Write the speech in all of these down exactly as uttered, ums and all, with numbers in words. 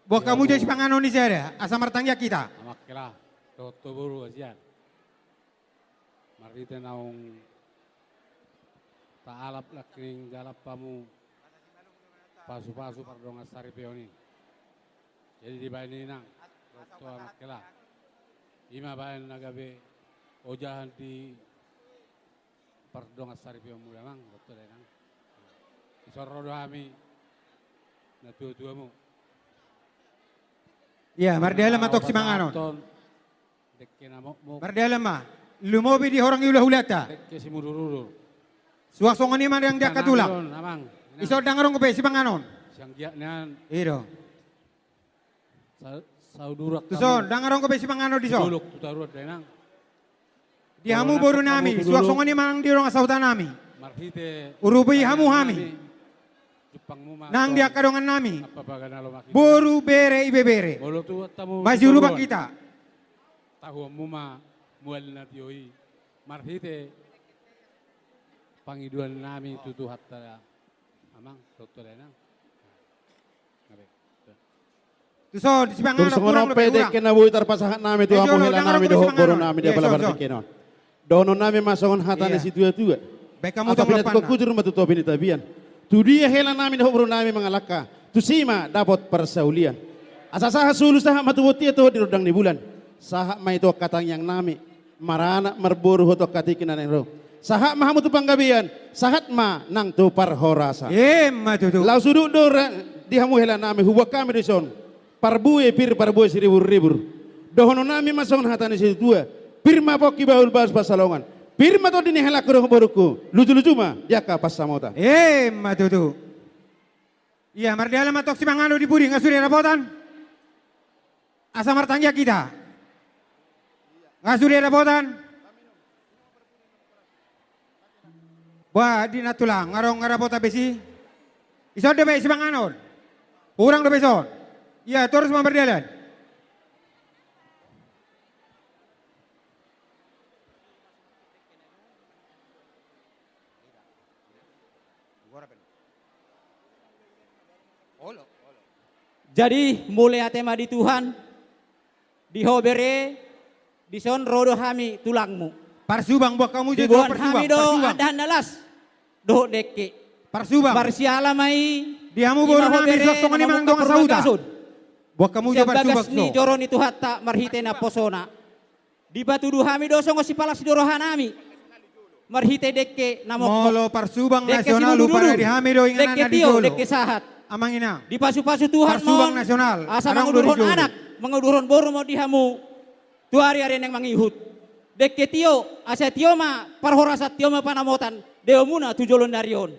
Boan hamu jo sipanganon di sada, asa martangiang hita. Amang hela, dohot ho boru hasian. Marhite naung taalap nangkin jala hamu pasu-pasu pardongan saripeon i. Jadi dibaen i nang, dohot ho amang hela. I ma baen na gabe ojahan di pardongan saripeonmu da amang, dohot ho da inang. Dison ro do hami, na tua-tuamu. Ia, mardalan ma antong sipanganon. Mardalan ma, lumobi di horong ni hula-hulanta. Suang songon i ma nang di angka tulang. Dison ndang adong dope sipanganon. I do. Tuson, ndang adong dope sipanganon dison. Di hamu boru nami, suang songon i ma nang di dongan sahuta nami. Urupi hamu hami. Nang di angka dongan nami. Boru, bere, ibebere. Masiurupan hita. Tahuonmu ma mual na tio i. Marhite pangidoan nami tu Tuhanta da amang, dohot ho da inang. Tuson, sipanganon, hurang dope, hurang. Dengke na boi tarpasahat nami tu hamu hela nami dohot boru nami di apala pardengkeon on. Dohonon nami ma songon hata ni situa-tua. Asa pinatupa hujur ma tu topi ni tapian. Tudia hela nami dohot boru nami mangalangka, tusi ma dapot parsaulian. Asa sahat solu sahat ma tu bontean dohot di rondang ni bulan. Sahat ma i tu angka tangiang nami. Maranak marboru dohot angka tingki na naeng ro. Sahat ma hamu tu panggabean, sahat ma nang tu parhorasan. Emma tutu. Laos sudut do di hamu hela nami, huboan hami dison parbue pir, parbue siribur-ribur. Dohonon nami ma songon hata ni situa-tua. Pir ma pongki, bahul-bahul pansalongan. Pir ma tondi ni helangku dohot borungku. Luju-luju ma di angka pansamotan. Emma tutu. Ia, mardalan ma antong sipanganon di pudi, nga sude dapotan. Asa martangiang hita. Nga sude dapotan. Bah, di na tulang, nga adong, nga dapotan be si. Dison dope sipanganon. Hurang dope dison. Ia, torus ma mardalan. Jadi, mauliate ma di Tuhan, di ho bere, dison ro do hami tulangmu. Parsubang, boan hamu jo, diboan hami do andahan na las dohot dengke. Parsubang. Marsiala ma i di hamu boru nami, suang songon i ma nang dongan sahuta. Boan hamu jo parsubang. Sian bagas ni joro ni Tuhanta marhite naposona. Dipatudu hami do songon sipalas ni roha nami. Marhite dengke na mokmok. Molo parsubang nasional, huparade hami do inganan na di jolo. Dengke tio, dengke sahat. Amang inang. Dipasu-pasu Tuhan ma on. Parsubang nasional. Asa manguduhon anak, manguduhon boru ma on di hamu. Tu ari-ari naeng mangihut. Dengke tio, asa tio ma parhorasan, tio ma panamotan. Deomuna tu joloan ni ari on.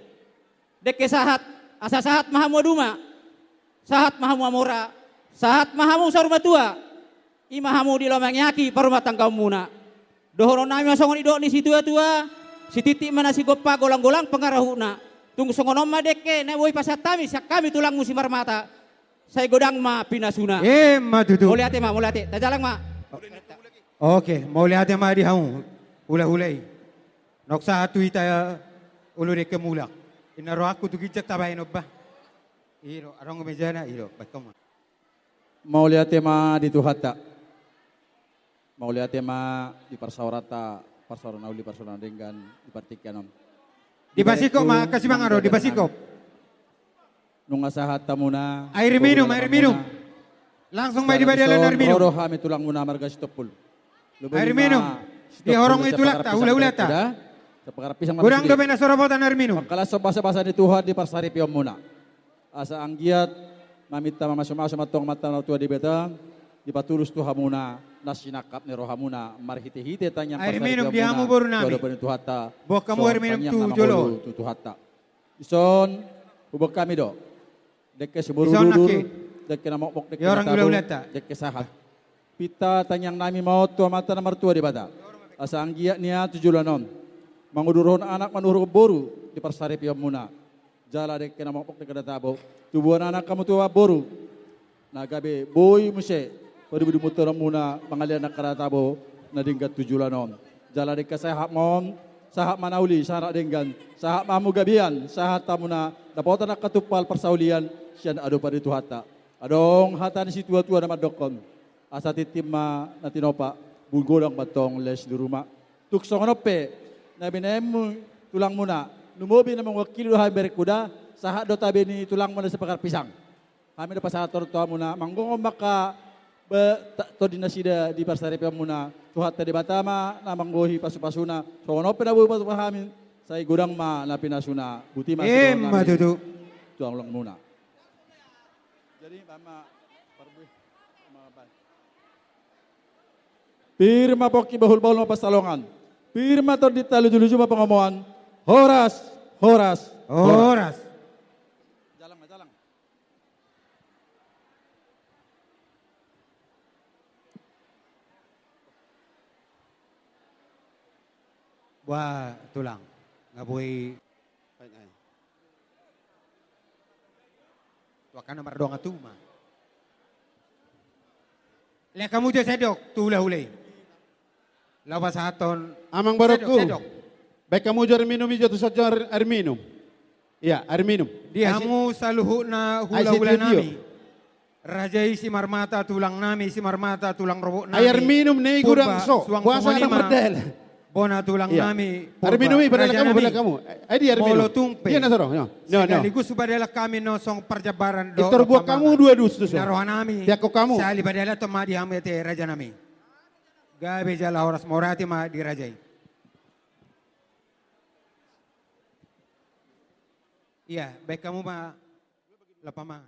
Dengke sahat, asa sahat ma hamu aduma, sahat ma hamu amora, sahat ma hamu saur matua, i ma hamu dilomangi aki parumatanggaonmuna. Dohonon nami ma songon nidok ni situa-tua, sititi ma na sigompa, golang-golang pangarahutna. Tung songon on ma dengke na boi pasahat hami sian hami tulangmu Simarmata. Sai godang ma pinasuna. Emma tutu. Mauliate ma, mauliate. Tajalang ma. Oke, mauliate ma di hamu hula-hula i. Nunga sahat tu hita ulu dengke mulak. Inna rohangku tu ginjang tabaen on bah. I do, adong mejana, i do, baen hamu. Mauliate ma di Tuhanta. Mauliate ma di parsaoranta, parsaoran na uli, parsaoran na denggan di partingkian on. Dipasingkop ma, angka simanganon, dipasingkop. Nunga sahat hamuna. Air minum, air minum. Langsung ma i di badan air minum. Ro do hami tulangmuna marga Sitompul. Air minum. Di horong ni tulangta, hula-hulata. Godang dope na so dapotan air minum. Pangkalason basa-basa ni Tuhan di parsaripeonmuna. Asa anggiat maminta mamasu-masu ma antong Amanta na martua Debata, dipatulus tu hamuna na sinangkap ni rohamuna marhite-hite tangiang parsaripeonmuna. Air minum di hamu boru nami. Boan hamu air minum tu jolo. Tu Tuhanta. Dison, huboan hami do. Dengke simudur-udur, dengke na mokmok, dengke na tabo, dengke sahat. Pinta tangiang nami ma on tu Amanta na martua Debata. Asa anggiat nian tu joloan on manguduhon anak, manguduhon boru di parsaripeonmuna. Jala dengke na mokmok, dengke na tabo, tubuan anak hamu, tubuan boru. Na gabe boi muse padimudimuthononmuna mangalean angka na tabo na denggan tu joloan on. Jala dengke sahat ma on, sahat ma na uli, sahat na denggan, sahat ma hamu gabean, sahat hamuna dapotan angka tumpal parsaulian sian adopan ni Tuhanta. Adong hata ni situatua na mandokkon, asa tintin ma na tinompa, boi godang ma tong les di ruma. Tung songon on pe, na binahenmu tulangmuna, lumobi na manggohi do hami bereng kuda, sahat do tabe ni tulangmuna si Pagar Pisang. Hami do pasahathon tu hamuna, manggohi ma angka be-, ta-, tondi nasida di parsaripeonmuna. Tuhanta Debata ma na manggohi pasupasuna, songon on pe na boi patupa hami, sai godang ma na pinasuna. Boti ma. Emma tutu. Tulangmuna. Jadi, mama, parbu-, mama. Pir ma pongki, bahulbahul ma pansalongan. Pir ma tondinta, lujuluju ma pangomoan. Horas, horas, horas. Horas. Jalang ma, jalang. Boha tulang, nga boi. Tu angka na mardongan tu ma. Lehon hamu jo sendok tu hulahula i. Laho pasahathon. Amang boruku. Sendok, sendok. Baen hamu jo air minum i jo tu son jo, air, air minum. Iya, air minum. Di hamu saluhutna hulahula nami. Raja i Simarmata tulang nami, Simarmata tulang rorobot nami. Air minum na i godang so. Boasa na mardalan? Bona tulang nami. Air minum i, padalan hamu, padalan hamu. Ai dia air minum? Molo tung pe. Dia na so adong. Sekaligus padalan hami, nunga songon parjambaran do. Pintor buat hamu dua dus tu so. Na roha nami. Tiak hamu. Sahali padalan tong ma di hamu ate raja nami. Gabe jala horas, mauliate ma di raja i. Iya, baen hamu ma. Lapa ma.